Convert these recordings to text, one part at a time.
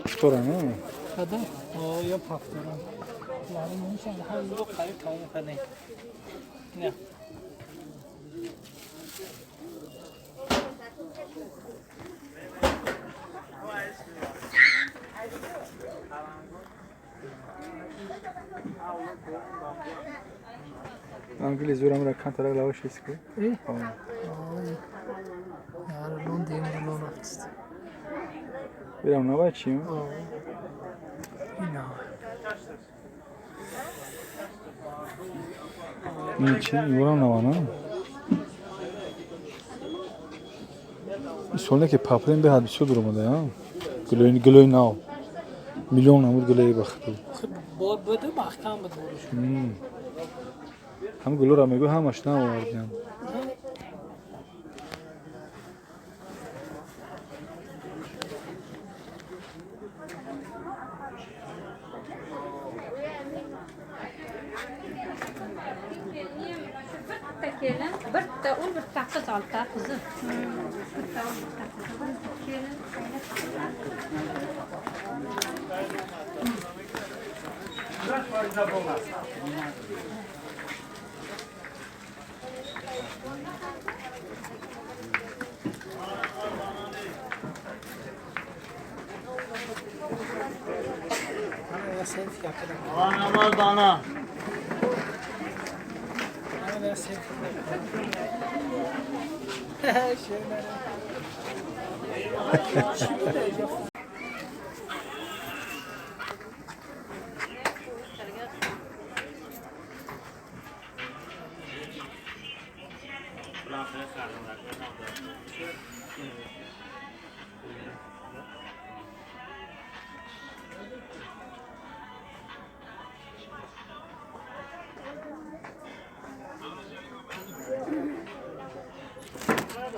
Вторая, ну? Кадом? О, я повторю. Маълум мешавад, ҳар ду қариб тамом кардем. Не. Англи зурам ра кантара лаваш ки. Э? Яр лон дем лон рафтист. Бирам навай чим? Ина. Ин чи? Юрам нава, на? Солне ки паплин беҳад бисёр дуромада, а? Гулои гулои нав. Миллион намуд гулои бахту. Бод буда маҳкам буд боруш. Ҳам гулоро мегӯ ҳамаш нав овардиам. Bitta kelin, bitta ul, bitta qiz, oltita qizi. Bitta ul, bitta qizi, bitta kelin. Namaz bana.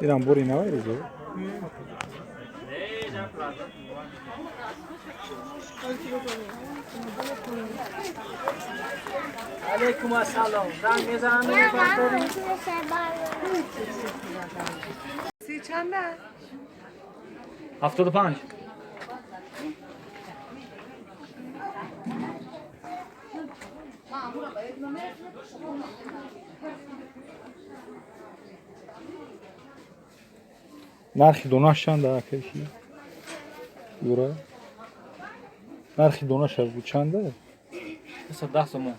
Ирам бори навай рӯзо? Алейкум ассалом. Занг мезанам мебардорӣ. سی چنده؟ 75. Нархи донаш чанда акаши? Юра? Нархи донаша чанда? 110 сомон.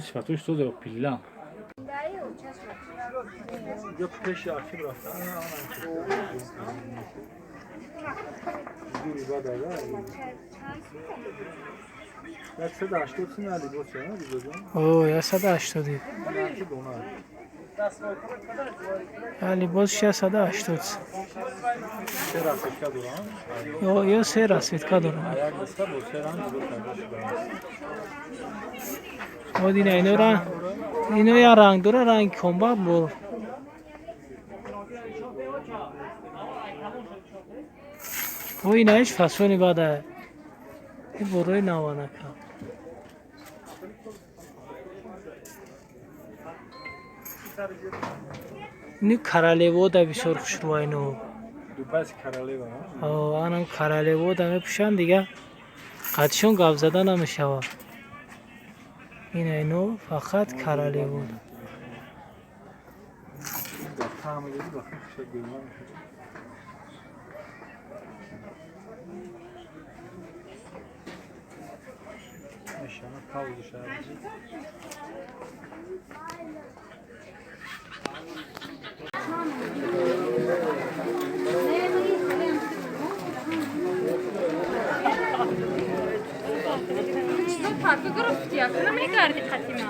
Сифатош соза пилла. Ё пеши архив рафта. Зури бада, да? 180 сина либоса, а, рӯзоҷон? О, 180. Нархи дона. Я либос 680. Се расцветка дорам. Ё се расцветка дорам. Як даста бо се ранг ҷудо карда шудааст. Од ина ино ранг. Ино я ранг дора, ранги комба бор. О, инаиш фасони бада. И борои наванака. Ини королевода бисёр хушрӯ ино. Дупаси королева, а? О, анам королевода мепӯшанд, дига қадшон гап зада намешавад. Ина ино фақат королевода. Дар таъми дидӣ ба хушак гӯйман мешавад. Мешава пауза шавад. Чизо парка гирифти, як намегарди қатима.